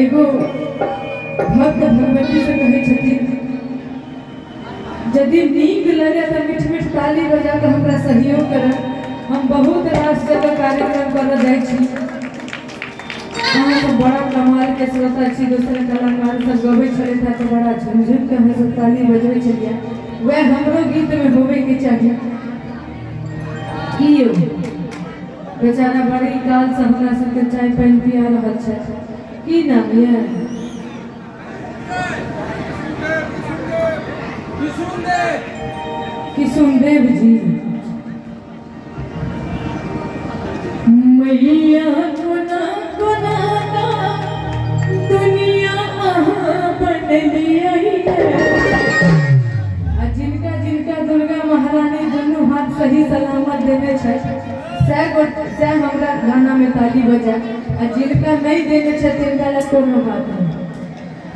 एगो भक्त भगवती से कहै छथिन, यदि नीक लगे तऽ मीठ मीठ ताली बजा कऽ हमरा सहयोग करब। हम बहुत रास जगह कार्यक्रम करऽ जाइ छी। अहाँ सब बड़ा कमाल के श्रोता छी। दोसर कलाकार सब गबै छलथि हेँ तऽ बड़ा झुमि झुमि कऽ अहाँ सब ताली बजबै छलियै। वएह हमरो गीतमे होबेके चाही। की यौ, बेचारा बड़ी कालसँ हमरा सबके चाय पानि पिया रहल छथि। की नाम यऽ? किशुनदेव जी। मैया कोना कोना दुनिया अहाँ बनलियै। आ जिनका जिनका दुर्गा महारानी दुनू हाथ सही सलामत देने छथि, सएह गोट सएह हमरा गानामे ताली बजाय, आ जिनका नहि देने छथि तिनका लए कोनो बात नहि।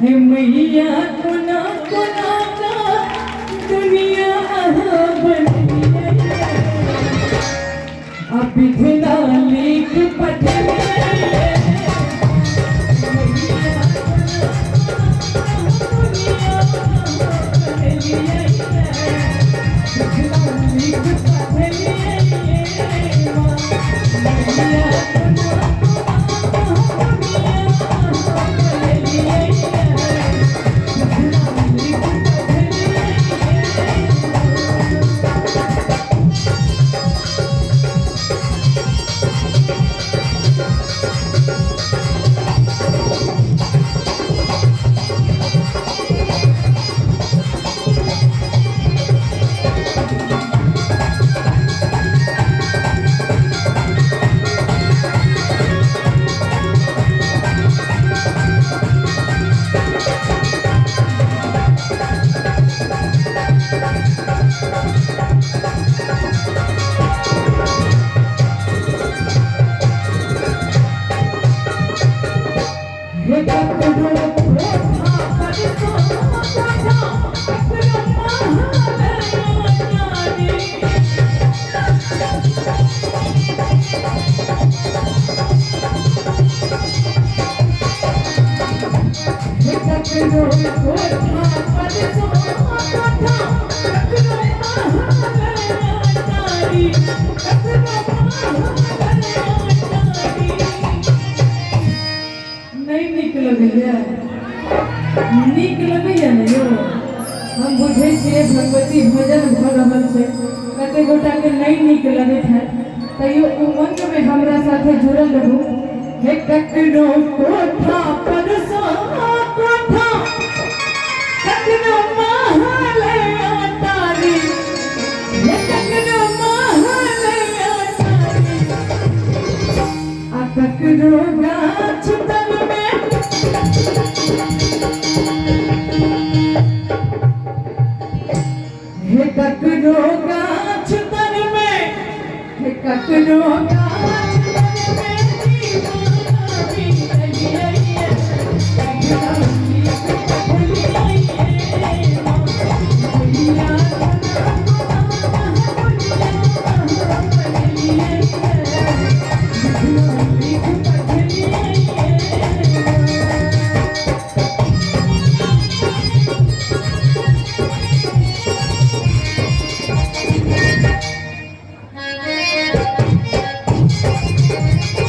हे मैया कोना कोना दुनिया अहाँ बनलियै, आ विधना लिख पठलियै। नहि नीक लगैया? नीक लगैया ने यौ? हम बुझै छियै भगवती भजन भऽ रहल छै, कते गोटाके नहि नीक लगैत हैत, तैयो उमंगमे हमरा साथे जुड़ल रहू। हे ककरो कोठा पर सो कोठा, ककरो महल अटारी, हे ककरो महल अटारी, आ ककरो गाछ तर में, हे ककरो गाछ तर में, हे ककरो गाछ तर में दीवाना बीतलियै, ककरो लिख पठलियै मैया लिख पठलियै।